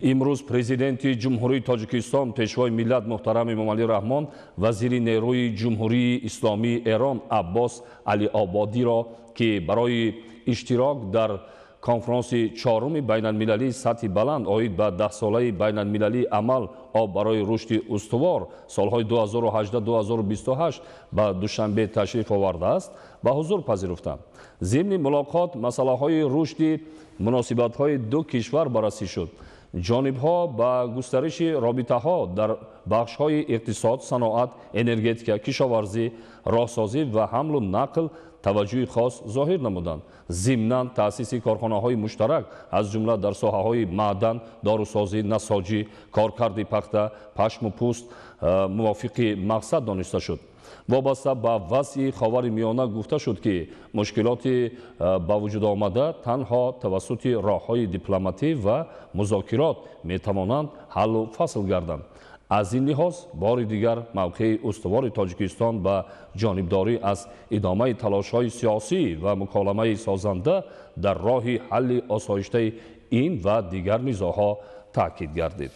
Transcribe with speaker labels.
Speaker 1: Имрӯз Президенти Ҷумҳурии Тоҷикистон, Пешвои миллат муҳтарам Эмомалӣ Раҳмон вазири нерӯи Ҷумҳурии Исломии Эрон Аббос Алиободиро, ки барои иштирок дар конфронси чоруми байналмилалии сатҳи баланд оид ба даҳсолаи байналмилалии амал «Об барои рушди устувор» солҳои 2018-2028 ба Душанбе ташриф овардааст, ба ҳузур пазируфтанд. Зимни мулоқот масъалаҳои рушди муносибатҳои ду кишвар баррасӣ шуд. Ҷонибҳо ба густариши робитаҳо дар бахшҳои иқтисод, саноат, энергетика, кишоварзӣ, роҳсозӣ ва ҳамлу нақл таваҷҷӯҳи хос зоҳир намуданд. Зимнан таъсиси корхонаҳои муштарак, аз ҷумла дар соҳаҳои маъдан, дорусозӣ, насоҷӣ, коркарди пахта, пашму пӯст мувофиқи мақсад дониста шуд. Вобаста ба вазъи Ховари Миёна гуфта шуд, ки мушкилоти ба вуҷуд омада танҳо тавассути роҳҳои дипломатӣ ва музокирот метавонанд ҳаллу фасл гарданд. Аз ин лиҳоз бори дигар мавқеи устувори Тоҷикистон ба ҷонибдорӣ аз идомаи талошҳои сиёсӣ ва муколамаи созанда дар роҳи ҳалли осоиштаи ин ва дигар низоъҳо таъкид гардид.